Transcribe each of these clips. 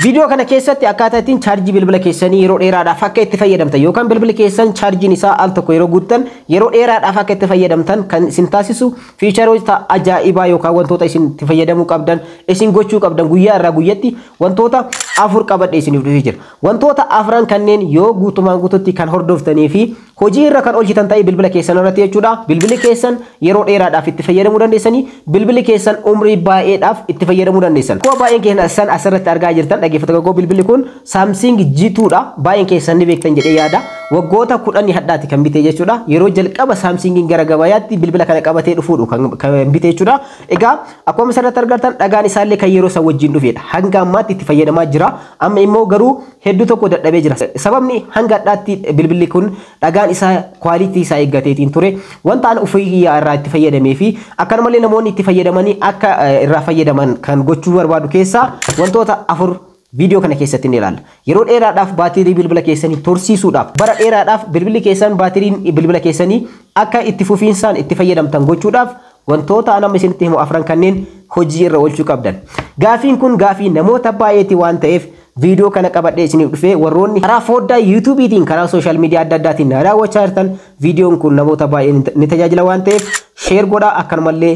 Viidiyoo kana keessatti akkaataa ittiin chaarjii bilbila keessanii yeroo dheeraadhaaf akka itti fayyadamtan yookaan bilbilli keessan chaarjiin isaa al tokko yeroo guuttan yeroo dheeraadhaaf akka itti fayyadamtan kan isin taasisu fiicharoota ajaa'ibaa yookaan wantoota isin itti fayyadamuu qabdan, isin gochuu qabdan guyyaa irraa guyyatti wantoota afur qabadhe isiniif dhufee jira. Wantoota afran kanneen yoo guutumaan guututti kan hordoftanii fi hojii irra kan oolchitan ta'e bilbila keessan irratti jechuudha. Bilbilli keessan yeroo dheeraadhaaf itti fayyadamuu dandeessanii, bilbilli keessan umrii baay'eedhaaf itti fayyadamuu dandeessan. Akkuma baay'een keessan asirratti argaa jirtan, dhaggeeffattoota koo, bilbilli kun Samsung G2 dha. Baay'een keessan ni beektan jedhee yaada. Waggoota 10 hadhaati kan bite jechuudha. Yeroo jalqaba Samsungiin gara gabayaatti bilbila kana qabatee dhufuudhu kan bite jechuudha. Egaa akkuma asirratti argartan dhagaan isaallee kan yeroo san wajjin dhufedha. Hanga ammaatti itti fayyadamaa jira. Amma immoo garuu hedduu tokko dadhabee jira. Sababni hanga hadhaatti bilbilli kun dhagaan isaa quality isaa eeggateetiin ture. Wanta an ofii irraa itti fayyadamee fi akkanumallee namoonni itti fayyadamanii akka irraa fayyadaman kan gochuu barbaadu keessaa wantoota afur viidiyoo kana keessatti ni ilaalla. Yeroo dheeraadhaaf baatirii bilbila keessanii tursiisuudhaaf, bara dheeraadhaaf bilbilli keessan baatiriin bilbila keessanii akka itti fufiinsaan itti fayyadamtan gochuudhaaf wantoota an amma isinitti himu afran kanneen hojii irra oolchuu qabdan. Gaafiin kun gaafii namoota baay'eeti waan ta'eef viidiyoo kana qabadhee isiniif dhufee, warroonni karaa foddaa YouTubeiitiin, karaa social media adda addaatiin na daawwachaa jirtan, viidiyoon kun namoota baay'ee ni tajaajila waan ta'eef share godhaa, akkanumallee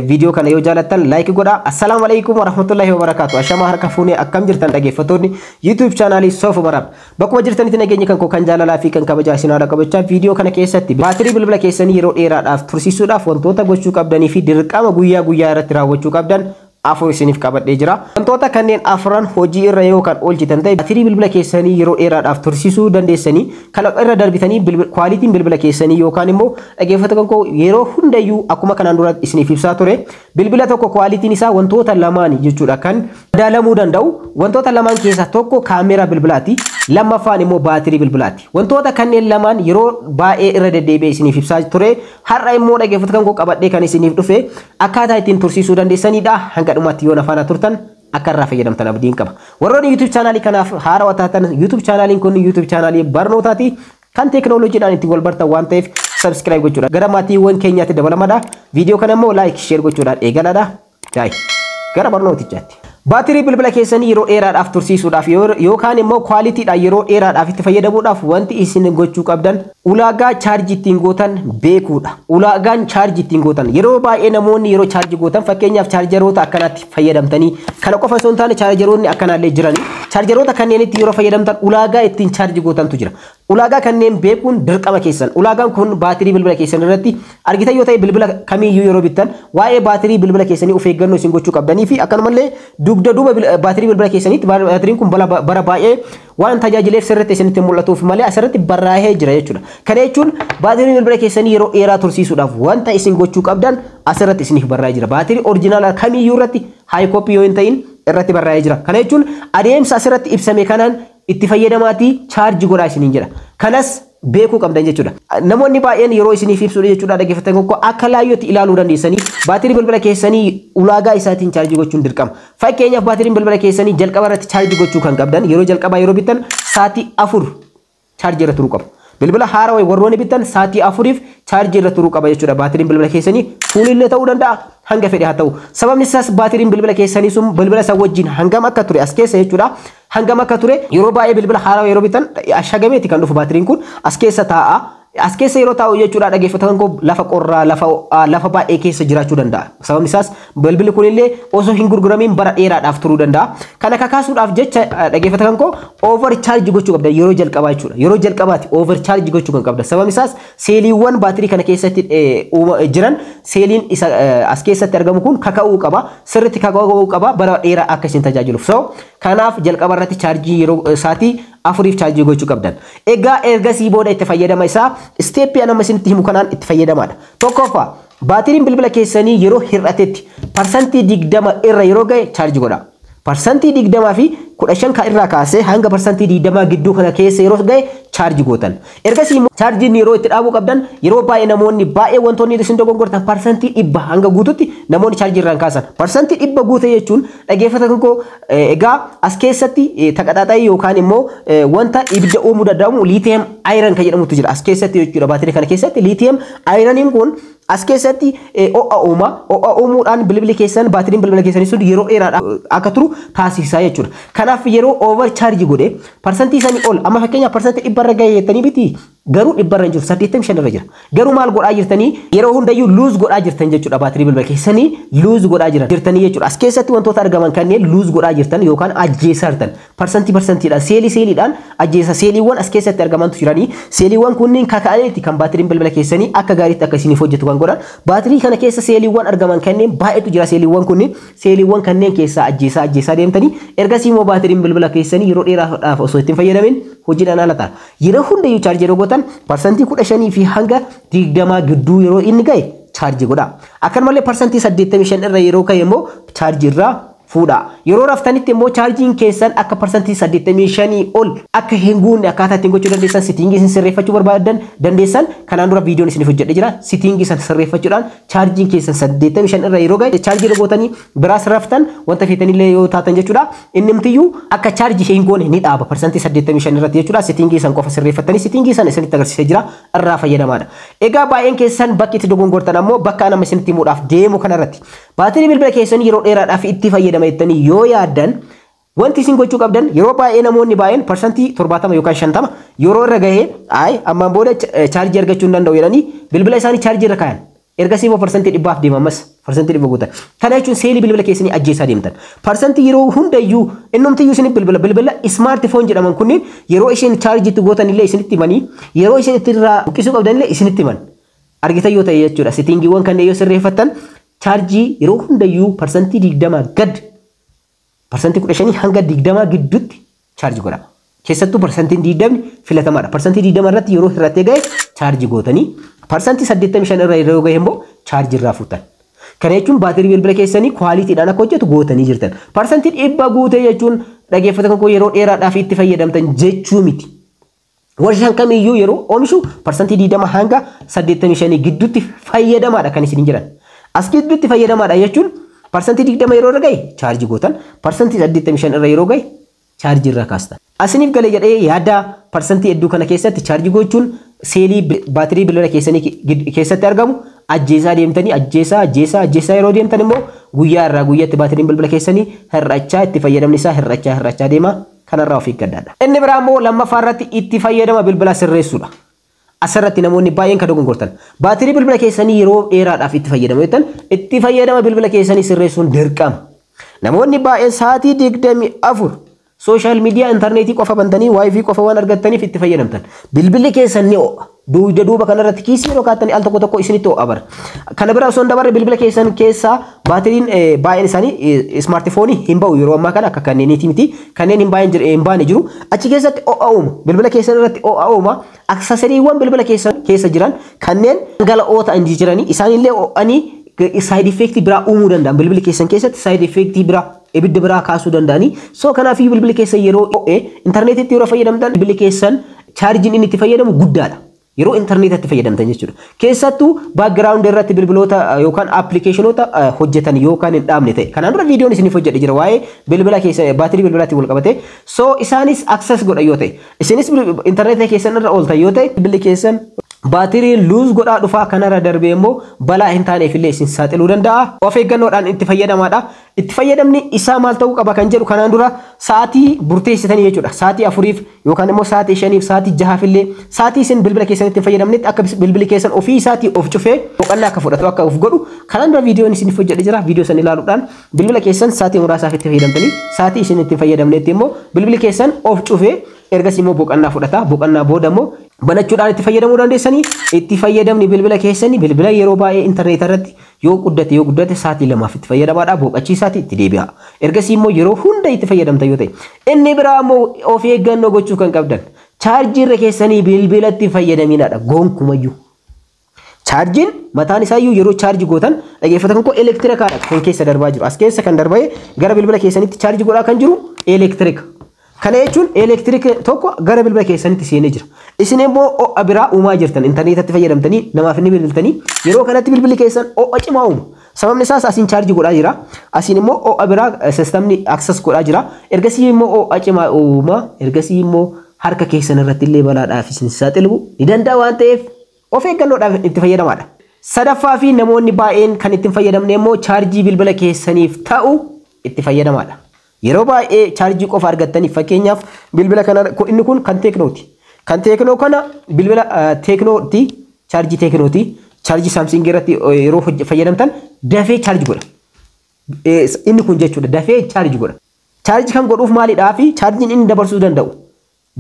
viidiyoo kana yoo jaalattan like godhaa. Assalaamu alaikum warahmatullahi wabarakaatu. Ashamaa, harka fuunee, akkam jirtan dhaggeeffattoonni YouTube chaanaalii Soof Maraab? Bakkuma jirtanitti nageenya kan koo kan jaalalaa fi kan kabajaa isin haadha qabachaa, viidiyoo kana keessatti baatirii bilbila keessanii yeroo dheeraadhaaf tursiisuudhaaf wantoota gochuu qabdanii fi dirqama guyyaa guyyaa irratti raawwachuu qabdan afur isiniif qabadhee jira. Wantoota kanneen afran hojii irra yoo kan oolchitan ta'e baatirii bilbila keessanii yeroo dheeraadhaaf tursiisuu dandeessanii, kana irra darbitanii qualityn bilbila keessanii yookaan immoo, dhaggeeffattoota koo, yeroo hundayyuu akkuma kanaan dura isiniif ibsaa ture, bilbila tokko qualityn isaa wantoota lamaani jechuudha kan madaalamuu danda'u. Wantoota lamaan keessaa tokko kaameraa bilbilaati, lammaffaan immoo baatirii bilbilaati. Wantoota kanneen lamaan yeroo baay'ee irra deddeebi'ee isiniif ibsaa ture. Har'a immoo, dhaggeeffattoota koo, qabadhee kan isiniif dhufe akkaataa ittiin tursiisuu dandeessanidha. Hanga dhumaatti yoo na faana turtan akka irraa fayyadamtan abdiin qaba. Warroonni YouTube chaanaalii kanaaf haarawaa taatan, YouTube chaanaaliin kun YouTube chaanaalii barnootaati, kan teekinooloojiidhaan ittiin wal bartan waan ta'eef subscribe gochuudha. Gara maatiiwwan keenyaatti dabalamadha. Viidiyoo kana immoo like, share gochuudhaan eegaladha. Daa'im gara barnootichaatti. Baatirii bilbila keessanii yeroo dheeraadhaaf tursiisuudhaaf yookaan immoo qualitydhaan yeroo dheeraadhaaf itti fayyadamuudhaaf wanti isin gochuu qabdan ulaagaa chaarjii ittiin gootan beekuudha. Ulaagaan chaarjii ittiin gootan, yeroo baay'ee namoonni yeroo chaarjii gootan, fakkeenyaaf chaarjaroota akkanaatti fayyadamtanii, kana qofa osoo hin taane chaarjaroonni akkanaallee jirani. Chaarjaroota kanneenitti yeroo fayyadamtan ulaagaa ittiin chaarjii gootantu jira. Ulaagaa kanneen beekuun dirqama keessan. Ulaagaan kun baatirii bilbila keessan irratti argitan yoo ta'e, bilbila kamiiyyuu yeroo bittan waa'ee baatirii bilbila keessanii of eeggannoo isin gochuu qabdanii fi akkanumallee dugda duuba baatirii bilbila keessaniitti baatiriin kun bara baay'ee waan tajaajileef sirriitti isinitti mul'atuuf malee asirratti barraa'ee jira jechuudha. Kana jechuun baatirii bilbila keessanii yeroo dheeraa tursiisuudhaaf wanta isin gochuu qabdan asirratti isiniif barraa'ee jira. Baatirii original kamiiyyuu irratti, high copy yoo hin ta'in, irratti barraa'ee jira. Kana jechuun adeemsa asirratti ibsame kanaan itti fayyadamaatii chaarjii godhaa isiniin jedha. Kanas beekuu qabdan jechuudha. Namoonni baay'een yeroo isiniif ibsuudha jechuudha, dhaggeeffattan tokko akka laayyootti ilaaluu dandeessanii, baatirii bilbila keessanii ulaagaa isaatiin chaarjii gochuun dirqama. Fakkeenyaaf baatiriin bilbila keessanii jalqaba irratti chaarjii gochuu kan qabdan, yeroo jalqabaa yeroo bittan sa'aatii 4 chaarjii irra turuu qaba. Bilbila haarawaa warroonni bittan sa'aatii 4f chaarjii irra turuu qaba jechuudha. Baatiriin bilbila keessanii fuulillee ta'uu danda'a, hanga fedhe haa ta'u. Sababni isaas baatiriin bilbila keessanii sun bilbila isa wajjin hangam akka ture as keessa jechuudha. Hangam akka ture, yeroo baay'ee bilbila haarawaa yeroo bittan ashagameeti kan dhufu, baatiriin kun as keessa taa'a. As keessa yeroo taa'u jechuudha, dhaggeeffattoota koo, lafa qorraa, lafa ho'aa, lafa baay'ee keessa jiraachuu danda'a. Sababni isaas bilbilli kunillee osoo hin gurguramiin bara dheeraadhaaf turuu danda'a. Kana kakaasuudhaaf jecha, dhaggeeffattoota koo, over charge gochuu qabda yeroo jalqabaa jechuudha. Yeroo jalqabaati over charge gochuu kan qabda. Sababni isaas seeliiwwan baatirii kana keessatti jiran, seeliin isa as keessatti argamu kun kaka'uu qaba. Sirriitti kaka'uu qaba bara dheeraa akka isin tajaajiluuf. So kanaaf jalqaba irratti chaarjii yeroo sa'aatii 4f chaarjii gochuu qabdan. Egaa ergasii booda itti fayyadama isaa step nama isinitti himu kanaan itti fayyadamaadha. Tokkoffaa, baatiriin bilbila keessanii yeroo hir'atetti 20% irra yeroo ga'e chaarjii godha. 20% fi 15 kan irraa kaasee hanga 20% gidduu kana keessa yeroo ga'e chaarjii gootan. Ergasii immoo chaarjiin yeroo itti dhaabuu qabdan, yeroo baay'ee namoonni baay'ee wantoonni isin dogongortan 100% hanga guututti namoonni chaarjii irraan kaasan. 100% guute jechuun, dhaggeeffata koo, egaa as keessatti taqaxaaxayii yookaan immoo wanta ibidda uumuu danda'amu lithium iron kan jedhamutu jira as keessatti jechuudha, baatirii kana keessatti lithium ironiin kun As keessatti ho'a uuma. Ho'a uumuudhaan bilbilli keessan, baatiriin bilbila keessanii sun yeroo dheeraadhaaf akka turu taasisaa jechuudha. Kanaaf yeroo over charge godhe parsantii sanii ol, amma fakkeenyaaf 100% irra gahee jettanii miti, garuu 100 irra hin jiru, 85 irra jira. Garuu maal godhaa jirtanii? Yeroo hundayyuu lose godhaa jirtan jechuudha. Baatirii bilbila keessanii lose godhaa jirtanii jechuudha. As keessatti wantoota argaman kanneen lose godhaa jirtan yookaan ajjeesaa jirtan, parsantii parsantiidhaan, seelii seeliidhaan ajjeesa. Seeliiwwan as keessatti argamantu jiranii, seeliiwwan kunniin kaka'aniiti kan baatiriin bilbila keessanii akka gaariitti akka isiniif hojjetu kan godhan. Baatirii kana keessa seeliiwwan argaman kanneen baay'eetu jira. Seeliiwwan kunniin, seeliiwwan kanneen keessaa ajjeesaa ajjeesaa deemtanii, ergasii immoo baatiriin bilbila keessanii yeroo dheeraadhaaf osoo ittiin fayyadamin hojiidhaan ala ta'a. Yeroo hundayyuu chaarjii yeroo gootan 15% fi hanga 20 gidduu yeroo inni ga'e chaarjii godha. Akkanumallee 85% irra yeroo ka'e immoo chaarjii irraa fuudha. Yeroo raftanitti immoo chaarjiin keessan akka 85% ol akka hin guunne akkaataa ittiin gochuu dandeessan, setting isin sirreeffachuu barbaadan dandeessan, kanaan dura viidiyoon isiniif hojjedhe jira. Setting san sirreeffachuudhaan chaarjiin keessan 85 irra yeroo ga'e chaarjii irra gootanii biraas raftan, wanta feetanillee yoo taatan jechuudha. Inni imtiyyuu akka chaarjii hin goone ni dhaaba 85% irratti jechuudha. Setting san qofa sirreeffattanii, setting san isinitti agarsiisee jira, irraa fayyadamaadha. Egaa baay'een keessan bakki itti dogongortan ammoo bakka nama isinitti himuudhaaf deemu kanarratti. Baatirii bilbila keessanii yeroo dheeraadhaaf itti fayyadama jettanii yoo yaaddan, wanti isin gochuu qabdan, yeroo baay'ee namoonni baay'een 70% yookaan 50 yeroo irra gahee, "Ayi, ammaan booda chaarjii argachuu hin danda'u" jedhanii bilbila isaanii chaarjii irra kaayan. Ergasii immoo 100%f deema, ammas 100% guutan. Kana jechuun seelii bilbila keessanii ajjeesaa deemtan. Parsantii yeroo hundayyuu innumtiyyuu isin bilbila smartphone jedhaman kunniin yeroo isheen chaarjiitti gootan illee isinitti himanii, yeroo isheen itti irraa buqqisuu qabdan illee isinitti himan. Argitan yoo ta'e jechuudha. Settingiiwwan kanneen yoo sirreeffattan chaarjii yeroo hundayyuu 20% gad, 15% hanga 20 gidduutti chaarjii godha. Keessattuu 20% filatamaadha. 20% irratti yeroo hir'atee gahe chaarjii gootanii, 85% irra yeroo gahe immoo chaarjii irraa fuutan. Kana jechuun baatirii bilbila keessanii qualitydhaan akka hojjetu gootanii jirtan. 100% guutee jechuun, dhaggeeffata koo, yeroo dheeraadhaaf itti fayyadamtan jechuu miti. Warshaan kamiyyuu yeroo oomishu 20% hanga 85 gidduutti fayyadamaadha kan isin jiran. As gidduutti fayyadamaadha jechuun 20% yeroo irra gahe chaarjii gootan, 85% irra yeroo gahe chaarjii irraa kaastan. Asiniif galee jedhee yaada. Parsantii hedduu kana keessatti chaarjii gochuun seelii baatirii bilbila keessanii keessatti argamu ajjeesaa deemtanii, ajjeesaa ajjeesaa ajjeesaa yeroo deemtan immoo guyyaa irraa guyyaatti baatiriin bilbila keessanii hir'achaa, itti fayyadamni isaa hir'achaa hir'achaa deema. Kanarraa of eeggadhaadha. Inni biraa immoo lammaffaa irratti itti fayyadama bilbila sirreessuudha. Asirratti namoonni baay'een kan dogongortan. Baatirii bilbila keessanii yeroo dheeraadhaaf itti fayyadamu jettan, itti fayyadama bilbila keessanii sirreessuun dirqama. Namoonni baay'een sa'aatii 24 social media, intarneetii qofa bantanii, WiFi qofa waan argattaniif itti fayyadamtan. Bilbilli keessan ni ho'a. Duuda duuba kanarratti kiisii yeroo kaa'attanii al tokko tokko isinitti ho'a bara. Kana bira osoo hin dabarre, bilbila keessan keessaa baatiriin baay'een isaanii smartphone hin ba'u yeroo ammaa kana, akka kanneeniiti miti. Kanneen hin baay'een hin baane jiru. Achi keessatti ho'a uuma. Bilbila keessan irratti ho'a uuma. Accessorywwan bilbila keessan keessa jiran kanneen dhangala'oo ta'an jiranii, isaanillee ho'anii side effect biraa uumuu danda'an. Bilbilli keessan keessatti side effect biraa, ibidda biraa kaasuu danda'anii. So kanaafii bilbilli keessan yeroo ho'e intarneetitti yeroo fayyadamtan, bilbilli keessan chaarjiin inni itti fayyadamu guddaadha. Yeroo intarneetatti fayyadamtan jechuudha. Keessattuu background irratti bilbiloota yookaan applicationoota hojjetan yookaan hin dhaabne ta'e. Kanaan dura viidiyoon isiniif hojjedhe jira waa'ee bilbila keessa baatirii bilbilaatti wal qabate. So isaanis access godha yoo ta'e, isinis intarneeta keessan irra ooltan yoo ta'e, bilbilli keessan baatirii lose godhaa dhufaa, kanarra darbee immoo balaa hin taaneef illee isin saaxiluu danda'a. Of eeggannoodhaan itti fayyadamaadha. Itti fayyadamni isaa maal ta'uu qaba kan jedhu kanaan dura sa'aatii murteessitanii jechuudha. Sa'aatii 4f yookaan immoo sa'aatii 5f, sa'aatii 6f illee, sa'aatii isin bilbila keessanitti hin fayyadamnetti akka bilbilli keessan ofii isaatii of cufee boqonnaa akka fudhatu akka of godhu kanaan dura viidiyoon isiniif hojjedhe jira. Viidiyoo san ilaaluudhaan bilbila keessan sa'aatii muraasaaf itti fayyadamtanii, sa'aatii isin itti fayyadamnetti immoo bilbilli keessan of cufee ergasii immoo boqonnaa fudhata. Boqonnaa booda immoo banachuudhaan itti fayyadamuu dandeessanii. Itti fayyadamni bilbila keessanii, bilbila yeroo baay'ee intarneeta irratti yoo guddate sa'aatii 2f itti fayyadamaadha, boqochiisaati itti deebi'a. Ergasii immoo yeroo hunda itti fayyadamta yoo ta'e. Inni biraa immoo of eeggannoo gochuu kan qabdan, chaarjii irra keessanii bilbilatti fayyadaminaadha gonkumayyuu. Chaarjiin mataan isaayyuu yeroo chaarjii gootan, dhaggeeffatan koo, elektirikaadha kan keessa darbaa jiru. As keessa kan darbee gara bilbila keessanitti chaarjii godhaa kan jiru elektirika. Kana jechuun elektirika tokko gara bilbila keessanitti seenee jira. Isin immoo ho'a biraa uumaa jirtan, intarneetatti fayyadamtanii namaaf ni bilbiltanii, yeroo kanatti bilbilli keessan ho'a cimaa uuma. Sababni isaas asiin chaarjii godhaa jira. Asiin immoo ho'a biraa systemni access godhaa jira. Ergasii immoo ho'a cimaa uuma. Ergasii immoo harka keessan irratti illee balaadhaaf isin saaxiluu ni danda'a waan ta'eef of eeggannoodhaaf itti fayyadamaadha. Sadaffaa fi namoonni baay'een kan ittiin fayyadamne immoo chaarjii bilbila keessaniif ta'u itti fayyadamaadha. Yeroo baay'ee chaarjii qofa argattaniif, fakkeenyaaf bilbila kana, inni kun kan Tecnooti. Kan Tecno kana bilbila Tecnooti, chaarjii Tecnooti. Chaarjii Samsung irratti yeroo fayyadamtan dafee chaarjii godha. Inni kun jechuudha, dafee chaarjii godha. Chaarjii kan godhuuf maalidhaa fi chaarjiin inni dabarsuu danda'u,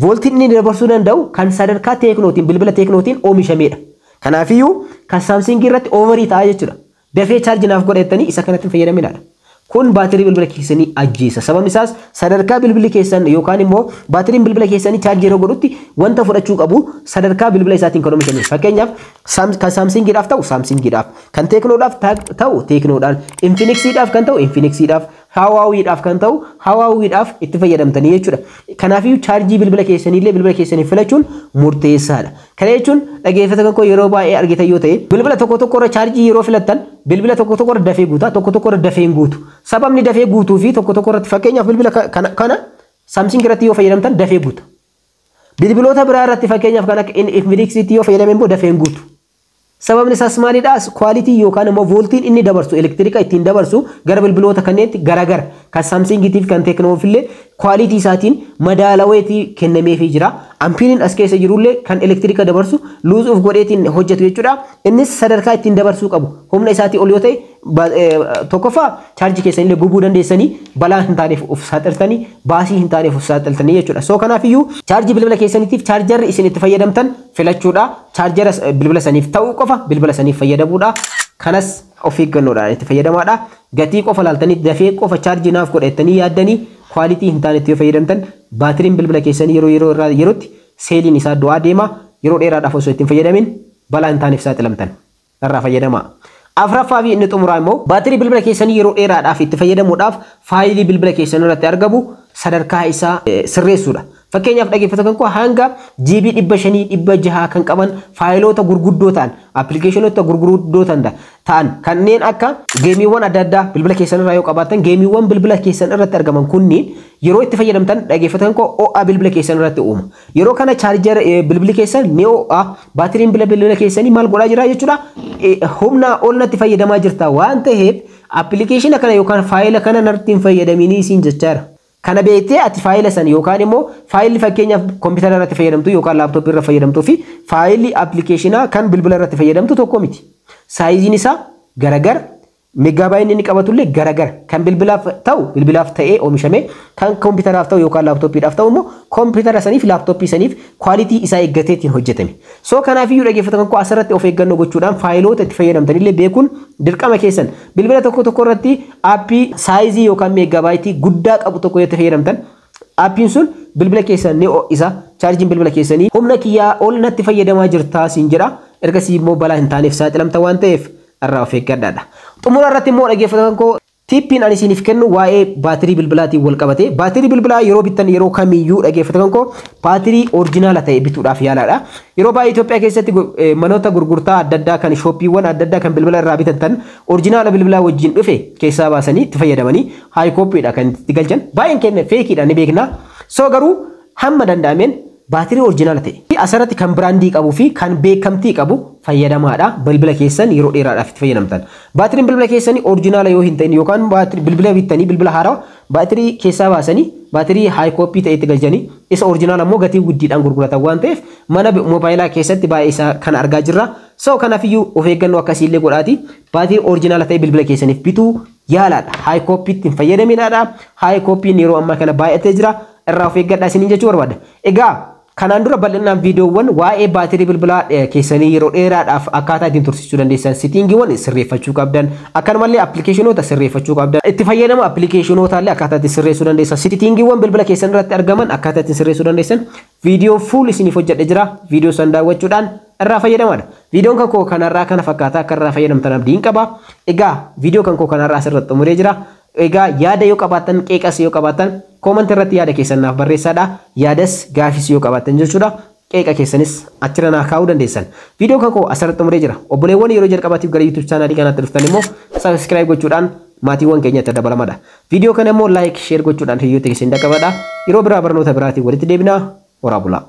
vooltiin inni dabarsuu danda'u kan sadarkaa Tecnootiin, bilbila Tecnootiin oomishamedha. Kanaafiyyuu kan Samsung irratti over ta'a jechuudha. Dafee chaarjii naaf godha jettanii isa kanatti fayyadaminaadha. Kun baatirii bilbila keessanii ajjeesa. Sababni isaas sadarkaa bilbilli keessan yookaan immoo baatiriin bilbila keessanii chaarjii yeroo godhutti wanta fudhachuu qabu sadarkaa bilbila isaatiin kan oomishame. Fakkeenyaaf kan Samsungiidhaaf ta'u Samsungiidhaaf, kan Tecnoodhaaf ta'u Tecnoodhaan, Infinixiidhaaf kan ta'u Infinixiidhaaf, Huaweiidhaaf kan ta'u Huaweiidhaaf itti fayyadamtanii jechuudha. Kanaafiyyuu chaarjii bilbila keessaniillee bilbila keessanii filachuun murteessaadha. Kana jechuun, dhaggeeffata koo, yeroo baay'ee argitan yoo ta'e, bilbila tokko tokko irra chaarjii yeroo filattan bilbila tokko tokko irra dafee guutaa, tokko tokko irra dafee hin guutu. Sababni dafee guutuu fi tokko tokko irratti, fakkeenyaaf bilbila kana Samsung irratti yoo fayyadamtan dafee guuta. Bilbiloota biraa irratti, fakkeenyaaf kan akka Infinixiitti yoo fayyadame immoo dafee hin guutu. Sababni isaas maalidha? Quality yookaan immoo vooltiin inni dabarsu, elektiriika ittiin dabarsu gara bilbiloota kanneetti garagara. Kan Samsungiitiif kan Tecnoof illee quality isaatiin madaalaweetii kennameefii jira. Ampiiriin as keessa jirullee kan elektiriika dabarsu lose of godheetiin hojjetu jechuudha. Innis sadarkaa ittiin dabarsuu qabu. Humna isaatii ol yoo ta'e, tokkoffaa chaarjii keessanillee gubuu dandeessanii, balaa hin taaneef of saaxiltanii, baasii hin taaneef of saaxiltanii jechuudha. So kanaafiyyuu chaarjii bilbila keessaniitiif chaarjarri isin itti fayyadamtan filachuudha. Chaarjara bilbila saniif ta'uu qofa bilbila saniif fayyadamuudha. Kanas of eeggannoodhaan itti fayyadamaadha. Gatii qofa laaltanii dafee qofa chaarjii naaf godha jettanii yaaddanii quality hin taanetti yoo fayyadamtan, baatiriin bilbila keessanii yeroo yeroo irraa yerootti seeliin isaa du'aa deema. Yeroo dheeraadhaaf osoo ittiin fayyadamin balaa hin taaneef saaxilamtan. Irraa fayyadamaa. Afuraffaa fi inni xumuraa immoo baatirii bilbila keessanii yeroo dheeraadhaaf itti fayyadamuudhaaf faayilii bilbila keessanii irratti argamu sadarkaa isaa sirreessuudha. Fakkeenyaaf, dhaggeeffattoota koo, hanga GB 500, 600 kan qaban faayiloota gurguddoo ta'an, appilikeeshinoota gurguddoo ta'an kanneen akka gameiiwwan adda addaa bilbila keessan irraa yoo qabaattan, gameiiwwan bilbila keessan irratti argaman kunniin yeroo itti fayyadamtan, dhaggeeffattoota koo, ho'a bilbila keessan irratti uuma. Yeroo kana chaarjara bilbilli keessan ni ho'a, baatiriin bilbila keessanii maal godhaa jira jechuudha? Humna ol natti fayyadamaa jirta waan ta'eef appilikeeshina kana yookaan faayila kana narratti hin fayyadaminii siin jechaadha. Kana beektee ati faayila san yookaan immoo faayilli fakkeenyaaf kompiitara irratti fayyadamtu yookaan laaptooppii irra fayyadamtuu fi faayilli appilikeeshinaa kan bilbila irratti fayyadamtu tokko miti. Sizeiin isaa garagara, megabyteiin inni qabatullee garagara. Kan bilbilaaf ta'u bilbilaaf ta'ee oomishame, kan kompiitaraaf ta'u yookaan laaptooppiidhaaf ta'u immoo kompiitara saniif laaptooppii saniif quality isaa eeggateetiin hojjetame. So kanaafiyyuu, dhaggeeffattoota koo, asirratti of eeggannoo gochuudhaan faayiloota itti fayyadamtanillee beekuun dirqama keessan. Bilbila tokko tokko irratti aappii size yookaan megabyte guddaa qabu tokko yoo itti fayyadamtan, aappiin sun bilbila keessan ni ho'isa. Chaarjiin bilbila keessanii humna kiyyaa ol natti fayyadamaa jirtaa siin jedha. Ergasii immoo balaa hin taaneef saaxilamta waan ta'eef irraa of eeggadhaadha. Xumura irratti immoo, dhaggeeffattoota koo, tipiin ani isiniif kennu waa'ee baatirii bilbilaatiin wal qabate. Baatirii bilbilaa yeroo bittan yeroo kamiyyuu, dhaggeeffattoota koo, baatirii original ta'e bituudhaaf yaalaadha. Yeroo baay'ee Itoophiyaa keessatti manoota gurgurtaa adda addaa kan shopiiwwan adda addaa kan bilbila irraa bitatan original bilbilaa wajjin dhufe keessaa baasanii itti fayyadamanii high copydha kan itti galchan. Baay'een keenya fakeiidha ni beekna. So garuu hamma danda'ameen baatirii original ta'e asirratti kan brand qabuu fi kan beekamtii qabu fayyadamaadha. Bilbila keessan yeroo dheeraadhaaf itti fayyadamtan. Baatiriin bilbila keessanii original yoo hin ta'in yookaan bilbila bittanii, bilbila haarawaa baatirii keessaa baasanii baatirii high copy ta'e itti galchanii isa original ammoo gatii guddiidhaan gurguratan waan ta'eef mana moobaayilaa keessatti baay'ee isaa kan argaa jirra. So kanaafiyyuu of eeggannoo akkasiillee godhaati baatirii original ta'e bilbila keessaniif bituu yaalaadha. High copytti hin fayyadaminaadha. High copyn yeroo ammaa kana baay'atee jira. Irraa of eeggadhaa isiniin jechuu barbaada. Egaa kanaan dura bal'inaan viidiyoowwan waa'ee baatirii bilbilaa keessanii yeroo dheeraadhaaf akkaataa ittiin tursiisuu dandeessan, settingiiwwan sirreeffachuu qabdan, akkanumallee appilikeeshinoota sirreeffachuu qabdan, itti fayyadama appilikeeshinoota illee akkaataa ittiin sirreessuu dandeessan, settingiiwwan bilbila keessan irratti argaman akkaataa ittiin sirreessuu dandeessan viidiyoo full isiniif hojjedhe jira. Viidiyoo san daawwachuudhaan irraa fayyadamaadha. Viidiyoon kan koo kanarraa kana fakkaata. Akka irraa fayyadamtan abdiin qaba. Egaa viidiyoo kan koo kanarraa asirratti xumuree jira. Egaa yaada yoo qabaattan, qeeqas yoo qabaattan, comment irratti yaada keessan naaf barreessaadha. Yaadas gaafis yoo qabaattan jechuudha. Qeeqa keessanis achirra naaf kaa'uu dandeessan. Viidiyoo kan koo asirratti xumuree jira. Obboleewwan yeroo jalqabaatiif gara YouTube channelii kanaatti dhuftan immoo subscribe gochuudhaan maatiiwwan keenyatti dabalamadha. Viidiyoo kana immoo like, share gochuudhaan hiriyoota keessan dhaqqabadha. Yeroo biraa barnoota biraatiin walitti deebinaa. Horaa bulaa.